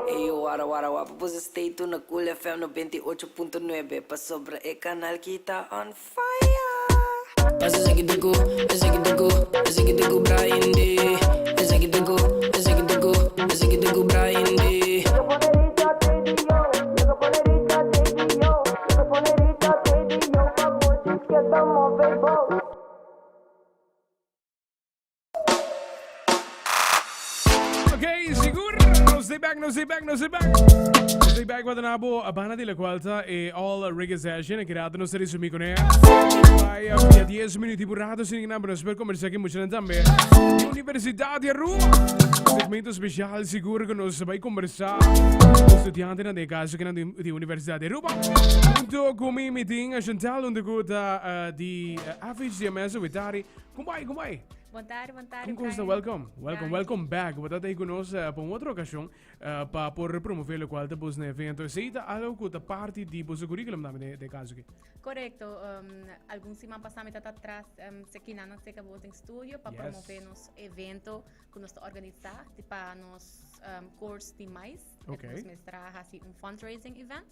Eyo wara wara wapa boso stay tune na Cool FM 98.9 pasobra e kanal ki ta on fire. Esaki ta ku, esaki ta ku, esaki ta ku Brian D. Esaki ta ku, esaki ta ku, esaki ta ku Brian D. Ok, sigur. Nos stay back, nos stay back, nos stay back. Nos stay back wat nabo a banda di la cual ta e all reggae session. E kerato nos resumi con e. Vai a via 10 minutos por rato sin na nos per conversar aquí mucho también. Universidad de Aruba. Segmento especial sigur que nos vai conversar con estudiante na de caso que na di Universidad de Aruba. Junto con mi meeting a Chantal donde gusta di FHDMS Witari. Kom bai, kom bai. Bon tarde, bon tarde. Kom Costa, welcome. Welcome, welcome back. Bo ta ku nos uh, pa un otro ocasión uh, pa por promover lo cual ta bos na evento. Esei ta algo ku ta parti di boso curriculum tambe de, de caso ki. Correcto. Um, algun siman pasá mi tata atrás um, sekina nan seka bos den studio pa yes. promover nos evento ku nos ta organisa pa nos um, course di mais. Okay. Nos mes traha hasi un fundraising event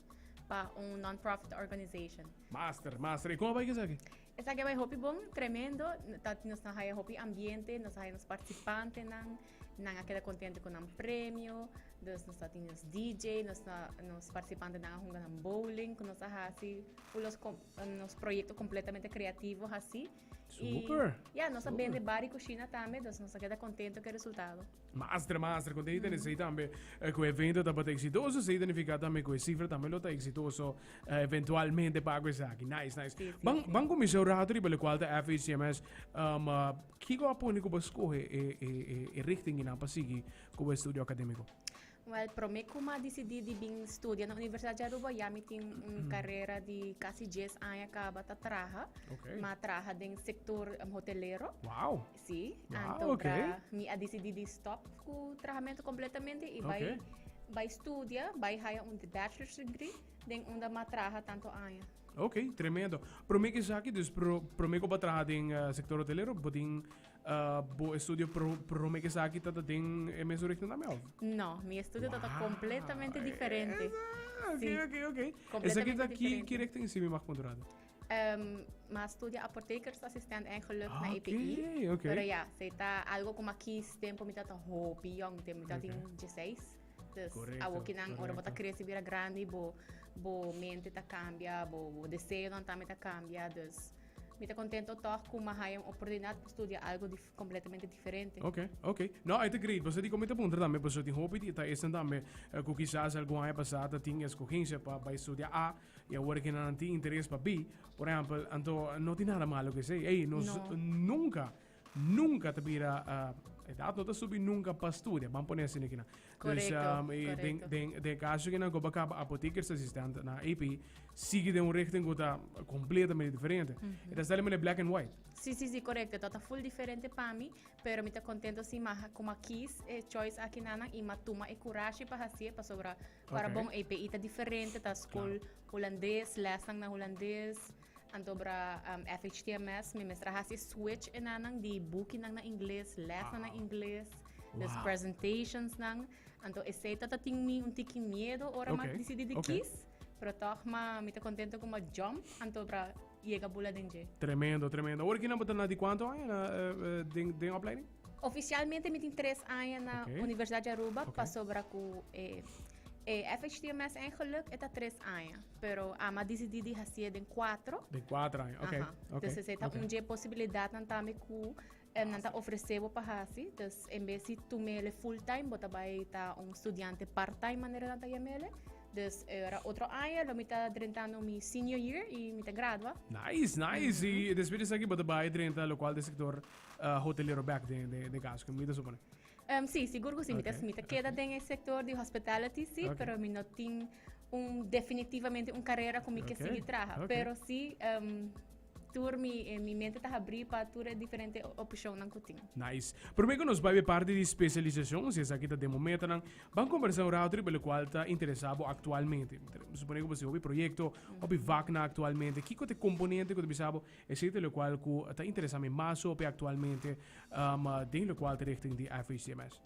pa un non-profit organization. Master, master. E kon bai esaki? Esaki a bai hopi bon, tremendo. Ta nos a haya hopi ambiente, nos a haya nos participantenan, nan a keda contento cu nan premio. Dus nos ta tin nos DJ, nos ta nos participantenan a hunga nan bowling cu nos a haci, full nos nos proyecto completamente creativo haci. Super. Y ya, nos a bende bar y cushina tambe, dus nos a keda contento cu e resultado. Master, master, contento mm. esei tambe eh, ku evento tabata exitoso, esei significa tambe ku e cifra tambe lo ta exitoso eh, eventualmente pago esaki. Nice, nice. Sí, sí, ban, sí. ban comisa un rato riba locual ta FHCMS. Um, uh, kiko a pone ku bo scoge e, e, e, e richting ina pa sigui ku bo estudio academico? Wel, promé ku m'a disidí di bin studia na Universidat di Aruba, ya mi tin un karera di kasi dies aña kaba ta traha. Okay. M'a traha den sektor hotelero. Wow. Sí, Wow, anto okay. bra mi a disidí di stop ku trahamentu kompletamente i bai Okay. bai studia, bai haya un bachelor's degree den unda m'a traha tantu aña. Ok, tremendo. Promé ku esaki, dus pro, promé ku bo a traha den sektor hotelero, bo tin Bo estudio pro prome ke esaki ta den e mesun richting tambe of? No, mi estudio ta Wow, completamente diferente. Esa, ok, Sí. ok, ok. Esaki Completamente ta ki diferente. ki richting si mi mag puntra? Um, m'a studia apothekersassistent eigenlijk na Ah, EPI. ok, ok. Pero ja, se ta algo ku m'a kies tempo mi tata hopi jong, tempo mi tata Ok. tin 16. Dus Correcto, awokinan ora bo ta correcto. crece bira grandi, bo bo mente ta cambia, bo bo deseonan tambe ta cambia. Dus Mi ta contento toch cu m'a haya un oportunidad pa studia algo dif completamente diferente. Ok, ok. No, e ta great. Pasobra di con mi ta puntra tambe, pasobra tin hopi di ta esnan tambe eh, cu kisas algun aña pasa ta tin escogencia pa bay studia A y awor cu nan tin interes pa B, por ehempel, anto no tin nada malo cu esey. Ey, nos No. nunca, nunca ta bira, eh, edad no ta subi nunca pa studia, ban pone asina kinan. Dus, Correcto, um, e den, correcto. den, den caso que nan koba kaba apothekersassistent na AP, sigue den un richting ku ta completamente diferente. Mm -hmm. E ta stel black and white. Sí, sí, sí, correcto. Ta full diferente pa mi, pero mi ta contento si ma como kies e choice aki nana y ma tuma e courage pa hacie pasobra para Ok. bon API ta diferente, ta school holandés, lesnan na holandés, anto bra um, FHTMS, mi mester hasi switch e nanan di boekinan na ingles, lesnan na Wow. ingles, dus Wow. presentations nan. Anto esei tata tin mi un tiki miedo ora ma Ok, decidi di ok. kies, pero toch ma mi ta contento ku ma jump, anto bra yega bula den dje. Tremendo, tremendo. Awor kinan bo ta na di cuanto aña na, eh, eh, den, den opleiding? Oficialmente mi tin tres aña na Ok. Universidad di Aruba, Ok. pasobra ku e e FHTMS eigenlijk e ta tres aña, pero ami a disidí di hasié den cuatro. Den cuatro aña, ok. Aha. Ok, Dus esei ta ok. un dje posibilidatnan tambe ku nan ta ofresé bo pa hasi. Dus en bes di tum'é full time, bo ta bai ta un studiante part time manera nan ta yam'é. Dus ora otro aña lo mi ta drentando mi senior year y mi ta gradua. Nice, nice. Y despues di esaki bo ta bai drenta locual di sector hotelero bek den den den caso, mi ta supone. Sí, sigur cu sí. Mi ta Ok, mi ta keda den e sector di hospitality, sí, Ok. pero mi no tin un definitivamente un carera cu mi ke Ok, sigui traha. ok. Pero sí, tur mi, eh, mi mente ta habrí pa tur e diferente opcionnan cu tin. Nice. Prome cu nos bai be parti di specialisacion, si esaki ta den momentonan, ban conversa un rato riba locual ta interesa bo actualmente. Supone cu bo si hopi proyecto, hopi vaknan actualmente. Kico ta e componente cu ta bisa bo esey ta locual cu ta interesa mi mas hopi actualmente, den locual ta richting di FHCMS?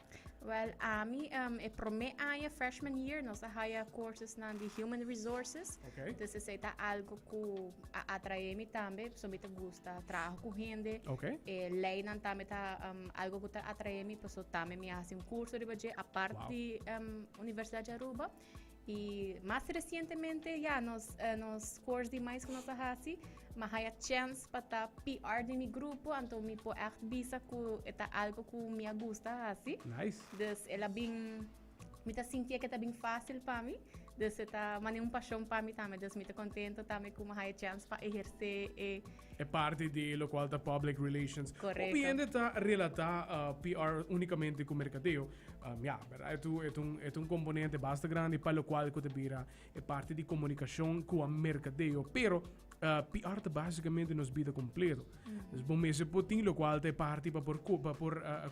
Wel, ami e prome aña, freshman year, nos a haya courses nan di human resources. Dus esey ta algo cu a atrae mi tambe, pasobra mi ta gusta traha cu hende. E leynan tambe ta algo cu ta atrae mi, pasobra tambe mi a haci un curso riba dje apart di Universidad di Aruba. Y mas recientemente, ya, nos course di mais cu nos a haci, m'a haya chance pa ta PR di mi grupo, anto mi por echt bisa cu e ta algo cu mi a gusta haci. Dus el a bin, mi ta sinti cu e ta bin facil pa mi, dus e ta mane un pasion pa mi tambe, dus mi ta contento tambe cu m'a haya chance pa eherce e. E parti di locual ta public relations. Correcto. Hopi hende ta relata PR unicamente cu mercadeo. Ya, berdad, e ta un componente basta grandi pa locual cu ta bira e parti di comunicacion cu a mercadeo. Pero PR ta basicamente nos bida completo. Dus bo mester por tin locual ta e parti pa por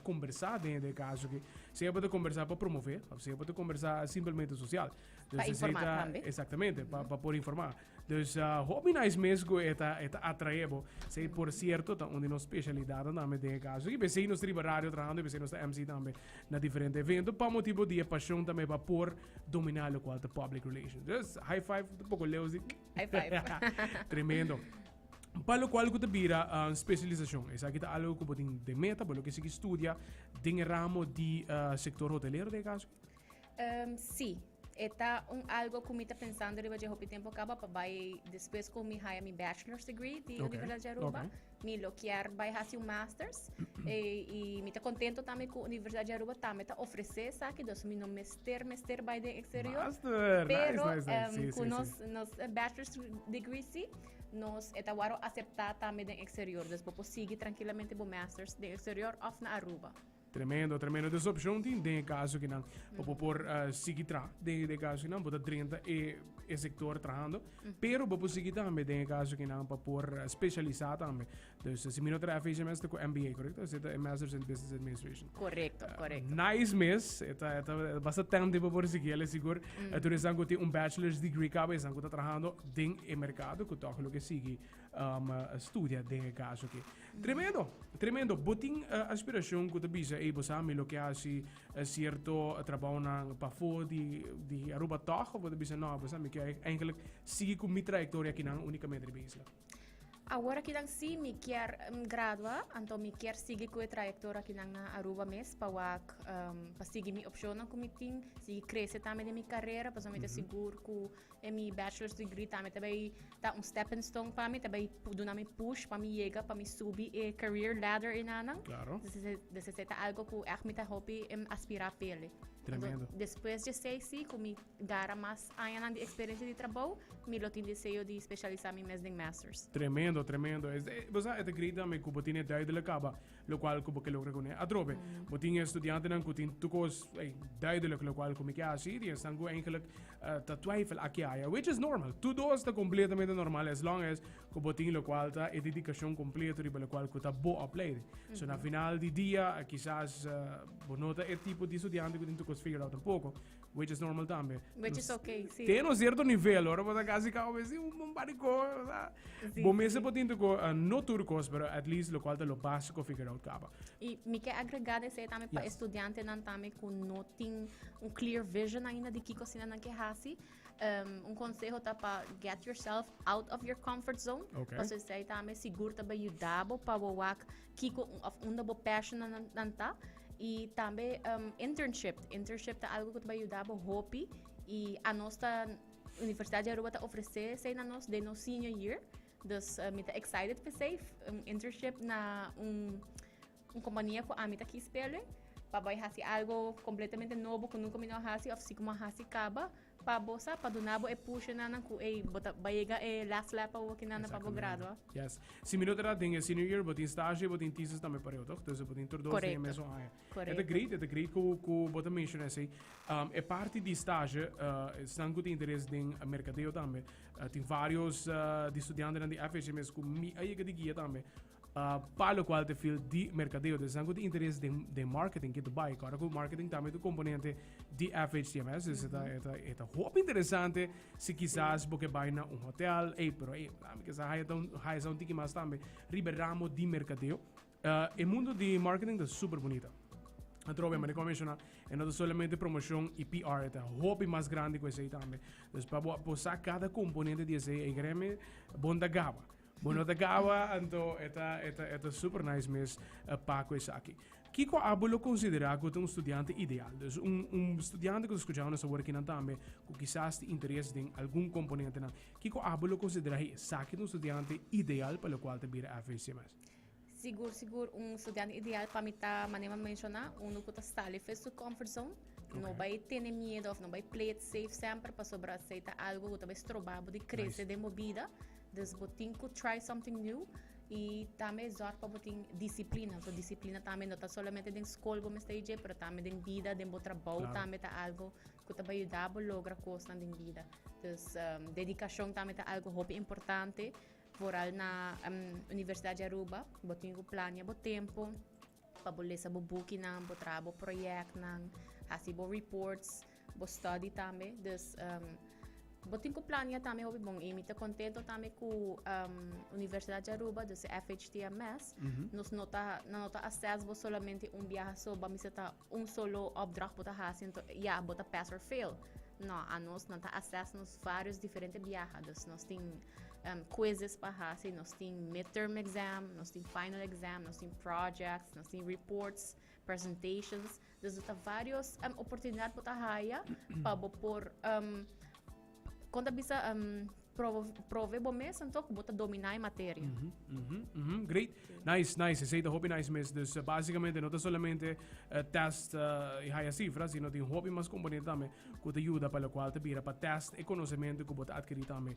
conversa den e caso aki. Sea pa ta conversa pa promove, of sea pa ta conversa simplemente social. Dus pa informa tambe. Exactamente, pa por informa. Dus hopi nice mes cu e ta atrae bo. Esey, por cierto, ta un di nos specialidad tambe den e caso. Y pesey nos riba radio trahando y pesey nos ta MC tambe na diferente evento. Pa motibo di e pasión tambe pa por domina locual ta public relations. Dus high five, un poco leu si. High five. Tremendo. Pa locual cu ta bira specialisacion. Esaki ta algo cu bo tin den meta, bo lo ke sigui studia den e ramo di sector hotelero den e caso? Si. E ta un algo cu mi ta pensando riba dje hopi tempo caba pa bay despues cu mi haya mi bachelor's degree di Universidad di Aruba. Mi lo kier bay haci un masters. Y mi ta contento tambe cu Universidad di Aruba tambe ta ofrece esaki, dus mi no mester bay den exterior. Master, nice, Pero, nice, nice. Cu nos bachelor's degree si, nos e ta waro acepta tambe den exterior. Dus bo por sigui tranquilamente bo masters den exterior of na Aruba. Tremendo, tremendo. Dus opcion tin den e caso ki nan pa bo por sigui tra den e caso ki nan bo ta drenta e sector trahando, pero bo por sigui tambe den e caso ki nan pa por specialisa tambe. Dus si mi no traha FHMS ta cu MBA, correcto? Esey ta e Masters in Business Administration. Correcto, correcto. Nice mes, e ta basta tempo pa por sigui el sigur. Tur esnan cu tin un bachelor's degree caba, esnan cu ta trahando den e mercado cu toch lo ke sigui studia den e caso aki. Tremendo, tremendo. Bo tin aspiracion cu ta bisa, ey, bo sa mi lo ke haci cierto trabounan pafó di Aruba toch? Of bo ta bisa, no, bo sa mi ke eigenlijk sigui cu mi trayectoria akinan unicamente riba isla? Awor akinan si mi kier gradua, anto mi kier sigui cu e trayectoria akinan na Aruba mes pa wak, pa sigui mi opcionnan cu mi tin, sigui crece tambe den mi carera, pasobra mi ta sigur cu E mi bachelor's degree tambe ta bay ta un stepping stone pa mi, ta bay duna mi push pa mi yega, pa mi subi e career ladder enanan. Dus esey ta algo cu echt mi ta hopi aspira p'ele. Tremendo. Anto despues dje esey si cu mi gara mas añanan di experiencia di trabou, mi lo tin deseo di specialisa mi mes den masters. Tremendo, tremendo. Bo sa e ta great tambe cu bo tin e duidelijk caba locual cu bo ke logra cune. Atrobe, bo tin e studiantenan cu tin tur cos duidelijk locual cu mi ke haci, y esnan cu eigenlijk ta twijfel aki aya, which is normal. Tur dos ta completamente normal as long as cu bo tin locual ta e dedicacion completo riba locual cu ta bo opleiding. So na final di dia, kisas bo no ta e tipo di studiante cu tin tur cos figured out tampoco, which is normal tambe. Which is okay, si. Te un cierto nivel, ora bo ta casi cabo besi un barco, o sea, bo mester por tin tur cos, no tur cos, pero at least locual ta lo basico figured out caba. Y mi ke agrega den esey tambe pa estudiantenan tambe cu no tin un clear vision ainda di kico asina nan ke haci. Un conseho ta pa get yourself out of your comfort zone. Pasobra esey tambe sigur ta bay yuda bo pa bo wak kico of unda bo passion nan ta. Y tambe internship. Internship ta algo cu ta bay yuda bo hopi. Y anos ta, Universidad di Aruba ta ofrece esey na nos den nos senior year. Dus mi ta excited p'esey, un internship na un compania cu ami ta kies p'ele, pa bay haci algo completamente nobo cu nunca mi no a haci of si cu mi a haci caba, pa bo sa, pa duna bo e pushenanan cu ey bo ta bay yega e last lap awokinan pa bo gradua. Yes. Si mi no ta den e senior year bo tin stage y bo tin thesis tambe pareu, toch? Dus bo tin tur dos den e mesun aña. Correcto. E ta great, e ta great cu bo ta menciona esey. E parti di stage, esnan cu tin interes den mercadeo tambe, tin varios di studiantenan di FHMS cu mi a yega di guia tambe, pa locual ta field di mercadeo. Dus esnan cu tin interes den marketing, ke ta bay. Ora cu marketing tambe ta un componente di FHTMS, dus e ta hopi interesante si kisas bo ke bay na un hotel, ey, pero ey, ami ke sa haya sa un tiki mas tambe riba e ramo di mercadeo. E mundo di marketing ta super bunita. Atrobe, manera ku a menshoná, e no ta solamente promoshon i PR, e ta hopi mas grandi ku esei tambe. Dus pa bo bo sa kada komponente di esei, e greme bon ta gaba. Bo no ta gaba, anto e ta e ta e ta super nice mes pa ku esaki. Kiko abo lo konsiderá ku ta un studiante ideal? Dus un un studiante ku ta skuchando nos awor akinan tambe, ku kisas tin interes den algun komponentenan, kiko abo lo konsiderá hey esaki ta un studiante ideal pa lokual ta bira FHCMS? Sigur sigur un studiante ideal pa mi ta manera mi a menciona uno cu ta sali for su comfort zone no bay tene miedo of no bay play it safe semper pasobra esey ta algo cu ta bay stroba bo di crece den bo bida dus bo tin cu try something new y tambe zorg pa bo tin disciplina so disciplina tambe no ta solamente den school bo mester dje pero tambe den bida den bo trabou tambe ta algo cu ta bay yuda bo logra cosnan den bida dus dedicacion tambe ta algo hopi importante. Vooral na Universidad di Aruba, bo tin ku plania bo tempo pa bo lesa bo bukinan, bo traha bo proyectnan, hasi bo reports, bo study tambe. Dus bo tin ku plania tambe hopi bon. I mi ta kontento tambe ku Universidad di Aruba, dus FHTMS, nos no ta, nan no ta assess bo solamente un biaha so, bo a mester ta un solo opdracht bo ta hasi, anto ya, bo ta pass or fail. No, anos nan ta assess nos varios diferente biaha. Dus nos tin quizzes pa hasi, nos tin midterm exam, nos tin final exam, nos tin projects, nos tin reports, presentations. Dus ta varios oportunidad bo ta haya pa bo por kon ta bisa prove bo mes anto ku bo ta domina e materia. Great. Nice, nice. Esei ta hopi nice mes. Dus basicamente no ta solamente test y haya cifra, sino tin hopi mas componente tambe ku ta yuda pa locual ta bira pa test e conocemento ku bo ta adkeri tambe.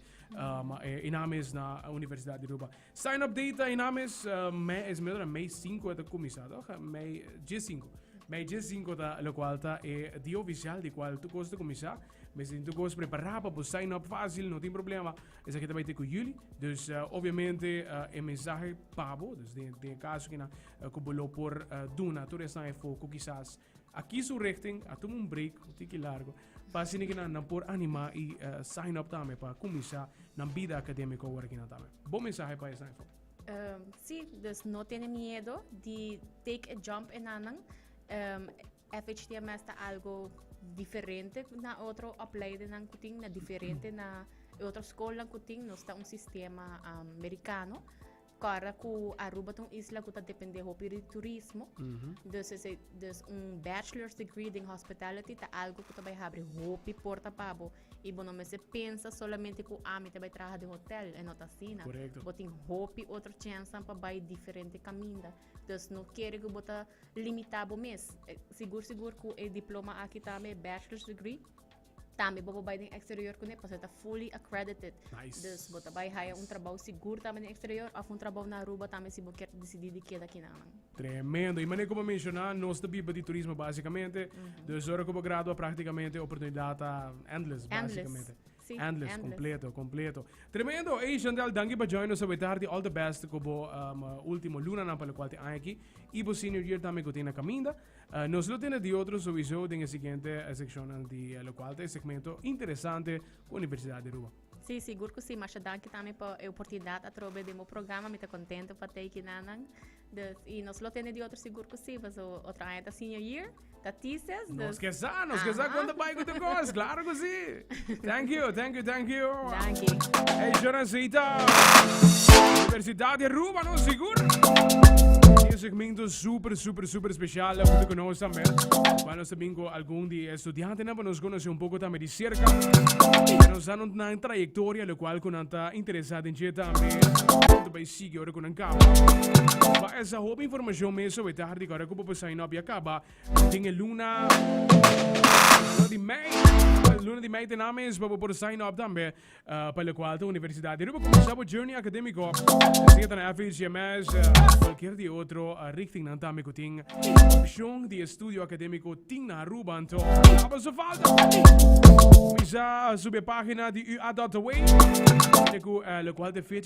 E naam is na Universidad di Aruba. Sign up date e naam is mei, es medio mei 5 ta cuminsa, toch? Mei 15. Mei 15 ta locual ta e dia oficial di cual tu cos ta cuminsa. Mester tin tur cos prepara pa bo sign up facil, no tin problema. Esaki ta bay te cu juli. Dus obviamente e mensahe pa bo, dus den e caso kinan cu bo lo por duna tur esnan e foco kisas a kies un richting, a tuma un break, un tiki largo, pa asina kinan nan por anima y sign up tambe pa cuminsa nan bida academico awor kinan tambe. Bo mensahe pa esnan e foco. Si, dus no tene miedo di take a jump enanan. FHTMS ta algo diferente na otro opleidennan ku tin, na diferente na e otro skolnan ku tin. Nos ta un sistema merikano. Kòrda ku Aruba ta un isla ku ta dependé hopi di turismo. Dus esei, dus un bachelor's degree den hospitality ta algo ku ta bai habri hopi porta pa bo. I bo no mester pensa solamente ku ami ta bai traha den hotel. E no ta asina. Bo tin hopi otro chènsnan pa bai diferente kaminda. Dus no kere ku bo ta limita bo mes. Sigur sigur ku e diploma aki tambe, e bachelor's degree, tambe bo por bai den exterior kuné pasobra ta fully accredited. Nice. Dus bo ta bai haya un trabou sigur tambe den exterior òf un trabou na Aruba tambe si bo kier disidí di keda kinanan. Tremendo. I manera ku bo menshoná, nos ta biba di turismo básicamente. Dus ora ku bo gradua práktikamente oportunidat ta endless, Endless. básicamente. Sí, Endless, endless. completo, completo. Tremendo. Hey, Chantal, danki pa join nos awe tardi. All the best ku bo ultimo lunanan pa lokual te aña aki. I bo senior year tambe ku tin na kaminda. Nos lo tene di otro sowieso den e siguiente sekshonnan di lokual ta e segmento interesante ku Universidad di Aruba. Sí, sigur ku sí. Masha danki tambe pa e oportunidat atrobe den bo programa. Mi ta kontento pa ta aki nanan. Dus, i nos lo tene di otro sigur ku sí, paso otro aña ta senior year, ta thesis. Nos ke sa, nos ke sa kon ta bai ku tur kos, klaro ku sí. Thank you, thank you, thank you. Danki. Hey, Jonancita. Universidad di Aruba, no sigur. Un segmento super, super, super special junto con nos también. Cual nos también con algún di estudiantenan pa nos conoce un poco también di cerca. Nos dan una trayectoria, lo cual con ta interesa den dje tambe. Junto bij sigui ora ku nan kaba. Pa esa hopi informashon mes awe tardi ku ora ku bo por sign up ya kaba den e luna luna di mei. Luna di mei te na mes pa bo por sign up tambe pa lokual ta Universidat di Aruba kuminsá bo journey akademiko. Sea ta na FHMS, kualkier di otro richtingnan tambe ku tin opshon di estudio akademiko tin na Aruba. Anto aba su falta. Kuminsá subi e pagina di UA.away ku lokual ta e fecha.